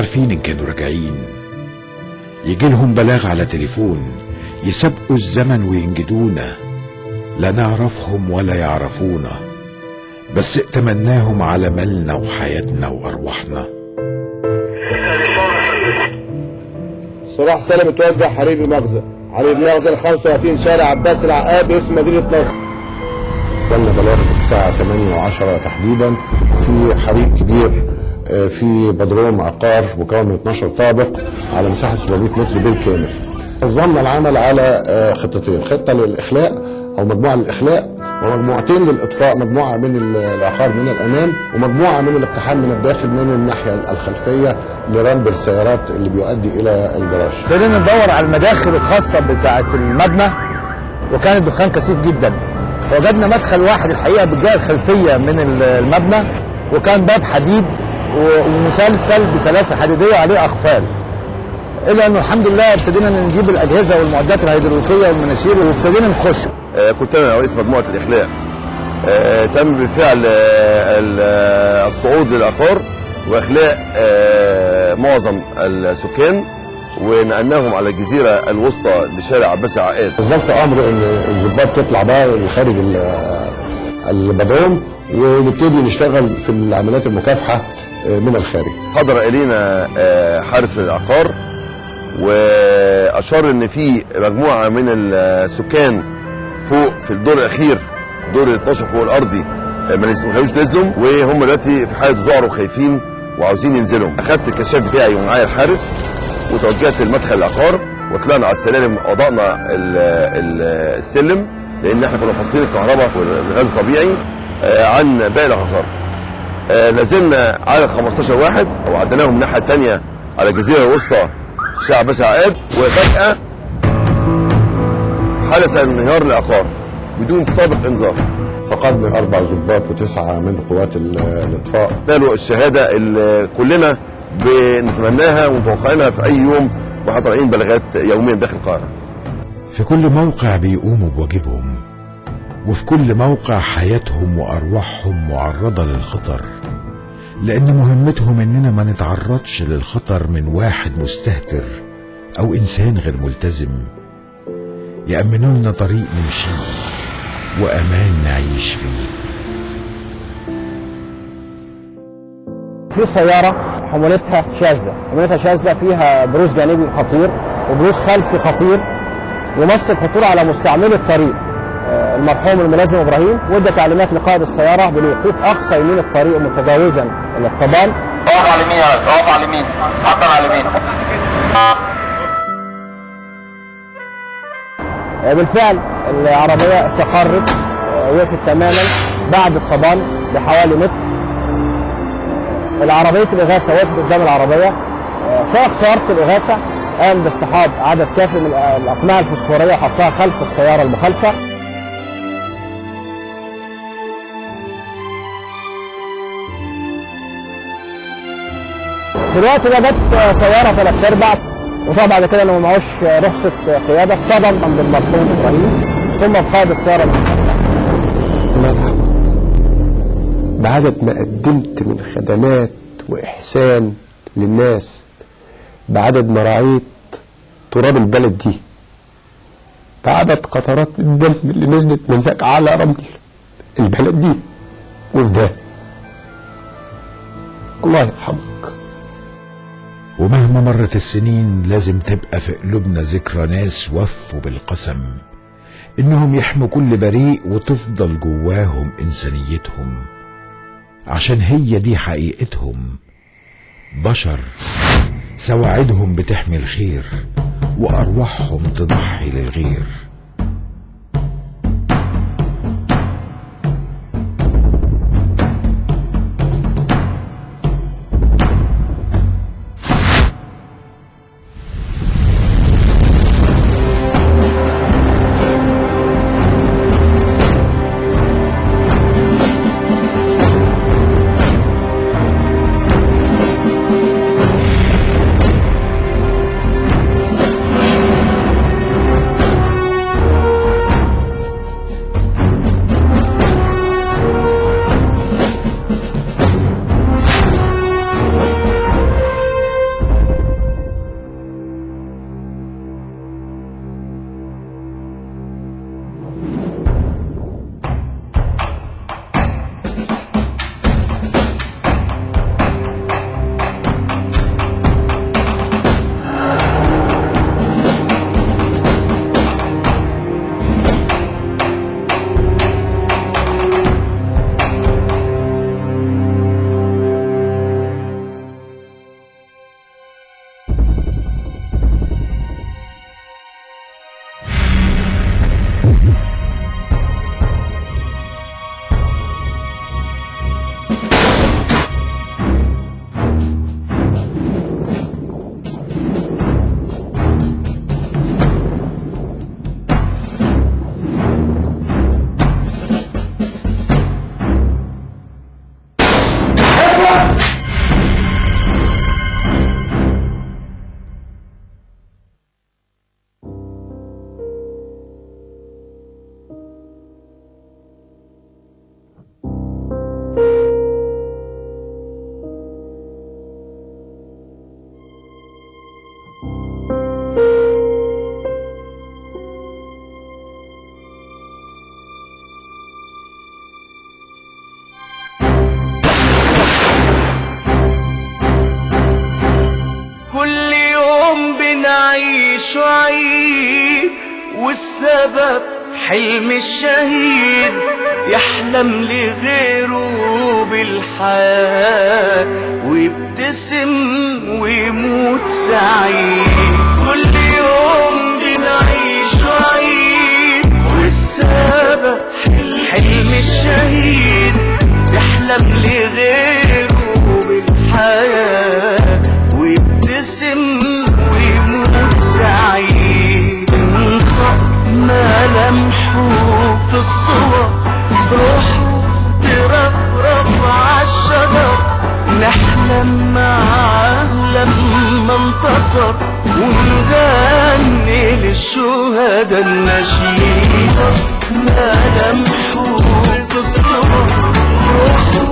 عارفين إن كانوا راجعين. يجيلهم بلاغ على تليفون، يسابقوا الزمن وينجدونا، لا نعرفهم ولا يعرفونا، بس ائتمناهم على مالنا وحياتنا وأرواحنا. صلاح سالم اتوجه حريق المخزن، حريق المخزن 35 شارع عباس العقاد اسم مدينة نصر. جالنا بلاغ الساعة 8:10 تحديدا في حريق كبير في بدروم عقار مكون من 12 طابق على مساحة 700 متر بالكامل. نظمنا العمل على خطتين، خطة للإخلاء أو مجموعة للإخلاء ومجموعتين للإطفاء، مجموعة من العقار من الأمام ومجموعة من الاقتحام من الداخل من الناحية الخلفية لرمب السيارات اللي بيؤدي إلى الجراج. ابتدينا ندور على المداخل الخاصة بتاعة المبنى، وكان الدخان كثيف جدا. وجدنا مدخل واحد الحقيقة بالجهة الخلفية من المبنى، وكان باب حديد ومسلسل بسلاسل حديدية عليه أقفال. إلا أنه الحمد لله ابتدينا نجيب الأجهزة والمعدات الهيدروليكية والمناشير وابتدينا نخش. كنت أنا رئيس مجموعة الإخلاء. تم بالفعل الصعود للعقار وإخلاء معظم السكان، ونقلناهم على الجزيرة الوسطى لشارع عباس العقاد. بالظبط أمر إن الضباط تطلع بقى خارج البدروم ونبتدي نشتغل في العمليات المكافحة من الخارج. حضر إلينا حارس العقار وأشار إن في مجموعة من السكان فوق في الدور الأخير، دور 12 فوق الأرضي، ما خلوش نزلوا، وهم دلوقتي في حالة ذعر وخايفين وعاوزين ينزلوا. أخدت الكشاف بتاعي ومعايا الحارس وتوجهت لمدخل العقار، وطلعنا على السلالم وأضأنا السلم، لأن احنا كنا فاصلين الكهرباء والغاز الطبيعي عن باقي العقار. نزلنا على 15 واحد وعديناهم الناحية الثانية على الجزيرة الوسطى شارع عباس العقاد، وفجأة حدث انهيار العقار بدون سابق انذار. فقدنا 4 ضباط و9 من قوات الاطفاء. قالوا الشهادة اللي كلنا بنتمناها ومتوقعينها في اي يوم، واحنا طالعين بلاغات يوميا داخل القاهرة. في كل موقع بيقوموا بواجبهم، وفي كل موقع حياتهم وأرواحهم معرضة للخطر، لأن مهمتهم إننا ما نتعرضش للخطر من واحد مستهتر أو إنسان غير ملتزم. يأمنوا لنا طريق نمشيه وأمان نعيش فيه. في سيارة حمولتها شاذة، فيها بروز جانبي خطير وبروز خلفي خطير، يمثل خطورة على مستعملي الطريق. المرحوم الملازم ابراهيم وادى تعليمات لقائد السيارة بالوقوف اقصى يمين الطريق متجاوزا الطبان. اقف على اليمين يا ريس، اقف على اليمين، حطا على اليمين. بالفعل العربية استقرت، وقفت تماما بعد الطبان بحوالي متر. العربية الاغاثة وقفت قدام العربية. سائق سيارة الاغاثة قام باصطحاب عدد كافي من الاقنعة الفوسفوريه وحطها خلف السيارة المخالفة. في الوقت ده جت سيارة 3/4، وطبعا بعد كده انه ما معهوش رخصه قيادة، اصطدم بالمرحوم ابراهيم ثم بقائد السيارة المخالفة. الله يرحمه، بعدد ما قدمت من خدمات واحسان للناس، بعدد ما راعيت تراب البلد دي، بعدد قطرات الدم اللي نزلت منك على رمل البلد دي وفداه. الله يرحمك. ومهما مرت السنين لازم تبقى في قلوبنا ذكرى ناس وفوا بالقسم إنهم يحموا كل بريء، وتفضل جواهم إنسانيتهم، عشان هي دي حقيقتهم. بشر سواعدهم بتحمي الخير وأرواحهم تضحي للغير. بنعيش عيد، والسبب حلم الشهيد يحلم لغيره بالحياة ويبتسم ويموت سعيد. كل يوم بنعيش عيد، والسبب حلم الشهيد يحلم لغيره بالحياة ويبتسم ويموت سعيد. انطق ملامحه في الصور، روحه ترفرف عالشجر، نحلم معاه لما انتصر ونغني للشهداء النشيد. ملامحه في الصور، روحه